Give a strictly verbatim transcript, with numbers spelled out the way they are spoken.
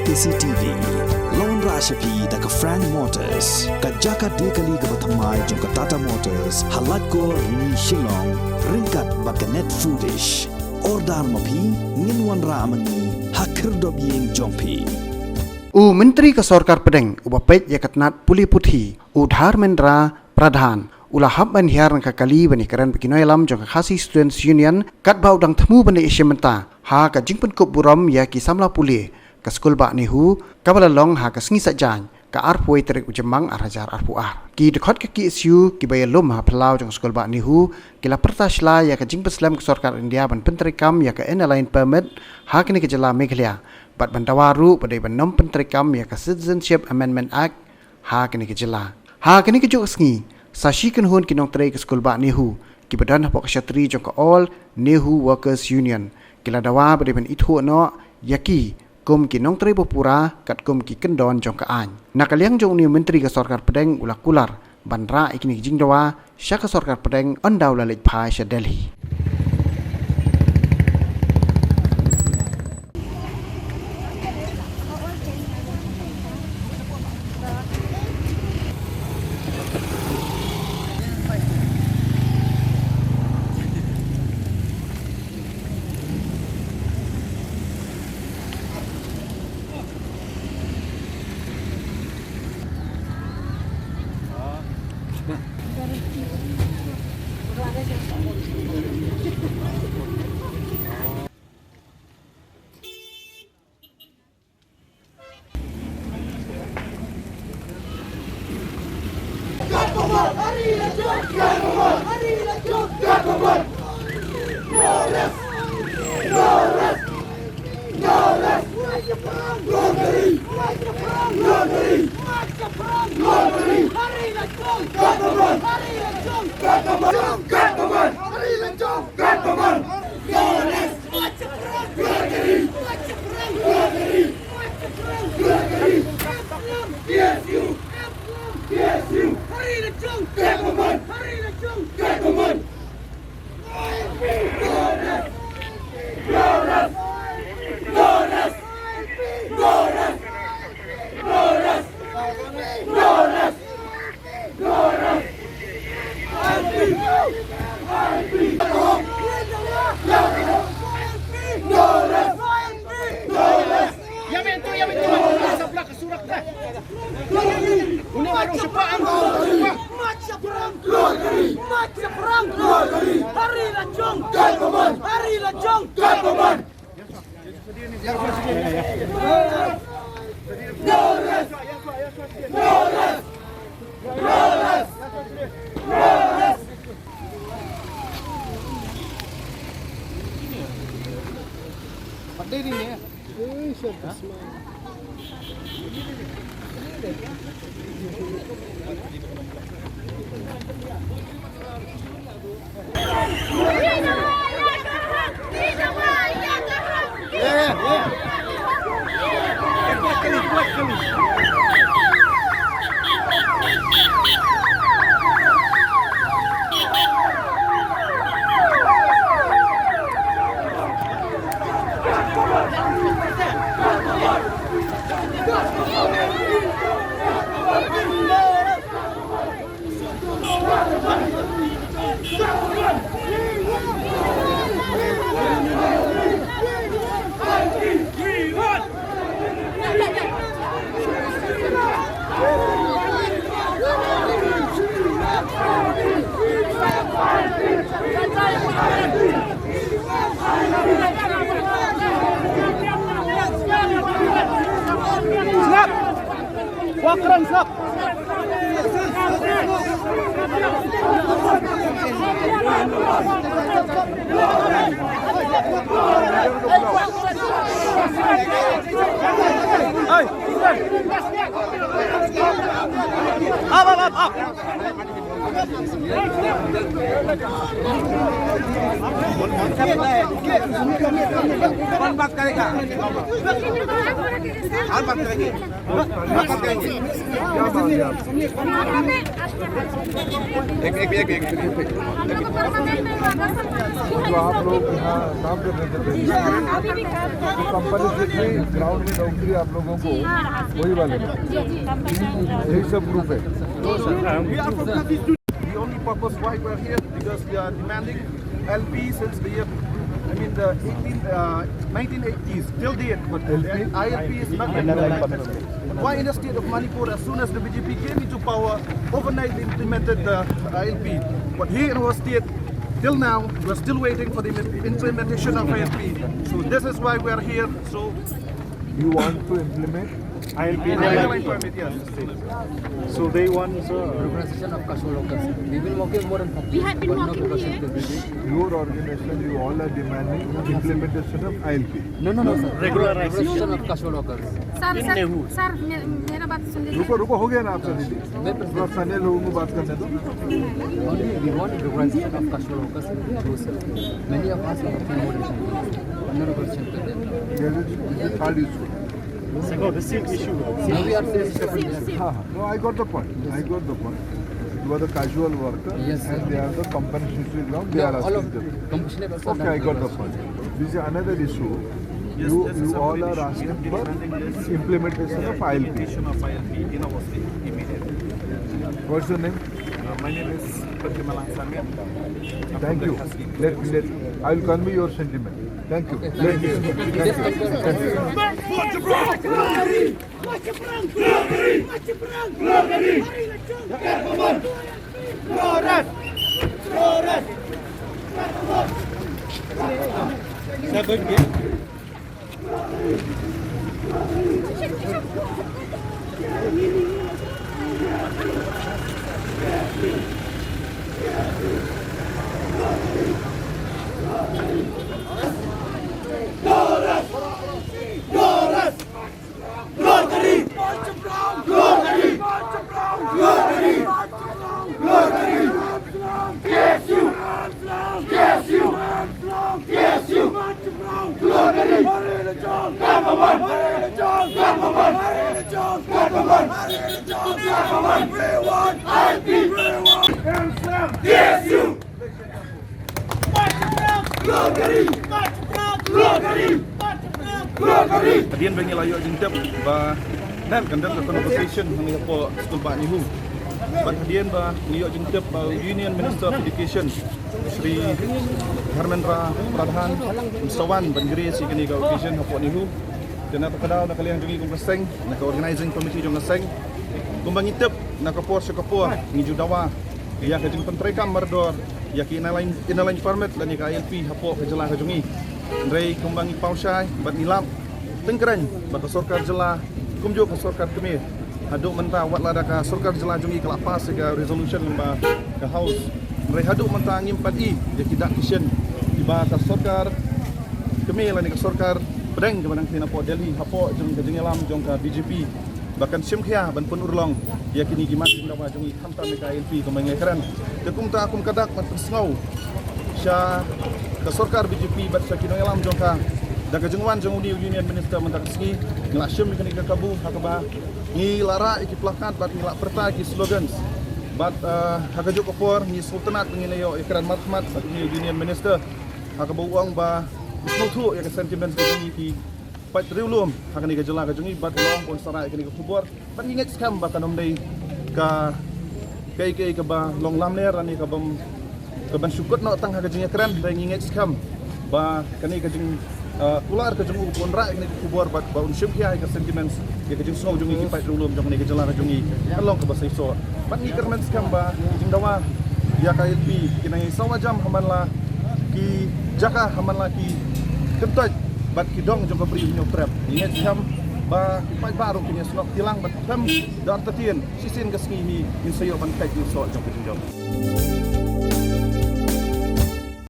K C T V. La wanrah sha phi da ka Frank Motors, ka jaka die kali kaba thymmai jong ka Tata Motors, ha Laitkor, Rni, Shillong, ryngkat bad ka Net Foodish. Order ma phi, ngin wanrah ma ngi ha khyrdop ïing jong phi. U Myntri ka Sorkar Pdeng uba peit ïa ka tnat pule puthi, u Dharmendra Pradhan, u la hap ban hiar na ka kali ban ïakren bad ki nongïalam jong ka Khasi Students Union, katba u dang thmu ban ïashim bynta ha ka jingpynkup burom ïa ki samla pule ka Skul Bah NEHU, kaba la long ha ka sngi Saitjaiñ, ka arphew tarik u Jymmang ar hajar arphew ar. Ki dkhot ka K S U kiba ïalum ha phyllaw jong ka Skul Bah NEHU ki la pyrta sla ïa ka jingpynslem ka Sorkar India ban pyntreikam ïa ka Inner Line Permit ha kane ka jylla Meghalaya, bad ban dawa ruh ba dei ban nym pyntreikam ïa ka Citizenship Amendment Act ha kane ka jylla. Ha kane kajuh ka sngi, sa shi kynhun ki nongtrei ka Skul Bah NEHU kiba don hapoh ka shatri jong ka All NEHU Workers Union ki la dawa ba dei ban ithuh noh ïa ki kum ki nongtrei ba pura katkum ki kyndon jong ka aiñ. Na ka liang jong une u Myntri ka Sorkar Pdeng u la kular ban rah ïa kine ki jingdawa sha ka Sorkar Pdeng ynda u la leit phai sha Delhi. Sngap! Wa kren sngap! Hey! Up, up, up, up! कौन बात करेगा? कौन बात करेंगे? कौन बात करेंगे? एक, एक, एक, एक, एक, एक। जो आप लोग यहाँ काम कर रहे थे, तो कंपनी से ग्राउंड में नौकरी आप लोगों को वही वाले, यही सब ग्रुप है। The only purpose why we are here, because we are demanding L P since the year, I mean, the eighteen, uh, nineteen eighties till date, but L P? I L P is not implemented. Why in the state of Manipur, as soon as the B J P came into power, overnight they implemented the I L P? But here in our state, till now, we are still waiting for the implementation of I L P. So this is why we are here. So you want to implement I L P? I L P permit, yes. So they want, sir, organization of casual workers. We've been working more than forty years, but no progression till this day. Your organization, you all are demanding implementation of I L P. No, no, no, sir. Regularization of casual workers. Sir, sir, sir, मे-, मेरा बात सुन लीजिए। रुको, रुको, हो गया ना आपका दीदी? मैं थोड़ा स्थानीय लोगों को बात करने दो। Only we want regularization of casual workers in Manipur, sir. Many of us are working more than forty years. Another question. There is, is a third issue. Second, the same issue. Now we are facing separate issue. हाँ, हाँ. No, I got the point. I got the point. You are the casual worker, yes, sir, and they are the compensatory ground. They are asking them. Compensatory, sir. Okay, I got the point. This is another issue. You, you all are asking for implementation of I L P. Implementation of I L P in our state immediately. What's your name? Uh, my name is Pertimalang Samir. Thank you. Let, let, I will convey your sentiment. Thank you. Let me. Thank you. Hadien ba ngi la ïoh jingtip ba, na ka bynta ka convocation hangne hapoh skul bah NEHU. Bad hadien ba ngi ïoh jingtip ba Union Minister of Education, Shri Dharmendra Pradhan, un sa wan ban grace ïa kane ka occasion hapoh NEHU. Te na kata ka daw, na ka liang jong ngi kum ka seng, na ka organizing committee jong ka seng, kumba ngi tip, na ka por sha ka por ngi ju dawa ïa ka jingpyntreikam mardor ïa ki inner line, inner line permit lane ka I L P hapoh ka jylla ka jong ngi. Hynrei kumba ngi paw shai bad ngi lap tyngkreiñ ba ka sorkar jylla kumjuh ka sorkar kmie, haduh mynta, wat lada ka sorkar jylla jong ngi ka la pass ïa ka resolution lyngba ka House, hynrei haduh mynta ngim pat i ïa ki dak ki shin kiba ka sorkar kmie lane ka sorkar pdeng kaba nangta hapoh Delhi, hapoh jong ka jingïalam jong ka B J P ba kan shim khia ban pynurlong ïa kine ki mat jingdawa jong ngi, khamtam ïa ka I L P kumba ngi kren. Te kumta, kum ka dak ban pynsngew sha ka sorkar B J P bad sha ki nongïalam jong ka, da ka jingwan jong une u Union Minister mynta ka sngi, ngi la shim ïa kane ka kabu ha kaba ngi la rah ïa ki placard bad ngi la pyrta ïa ki slogans. Bad, eh, ha kajuh ka por ngi sngewtynnat ba ngin ïoh ïa ka kren markhmat bad une u Union Minister ha kaba u ong ba u sngewthuh ïa ka sentiment ka jong ngi ki paid riewlum ha kane ka jylla ka jong ngi bad u ong ba un sa rah ïa kane ka khubor. Bad ngi ngeit skhem ba kan ym dei ka, kaei kaei kaba long lamler lane ka bym, ka ban shu kut noh tang ha ka jingïakren, hynrei ngi ngeit skhem ba kane ka jing, ah, kular ka jong u, ba un rah ïa kane ka khubor bad ba un shim khia ïa ka sentiments, ïa ka jingsngew jong ngi ki paid riewlum jong kane ka jylla ka jong ngi, kan long kaba seisoh. Bad ngi kyrmen skhem ba ka jingdawa ïa ka I L P kin nang ïai sawa jam ha man la ki jaka, ha man la ki kyntoit bad ki dong jong ka Bri u Hynñiewtrep. Ngi ngeit skhem ba ki paidbah ruh kin ïasnoh kti lang bad khlem da artatien shisien ka sngi hi ngin sa ïoh ban peit ïa u soh jong ka jingjop.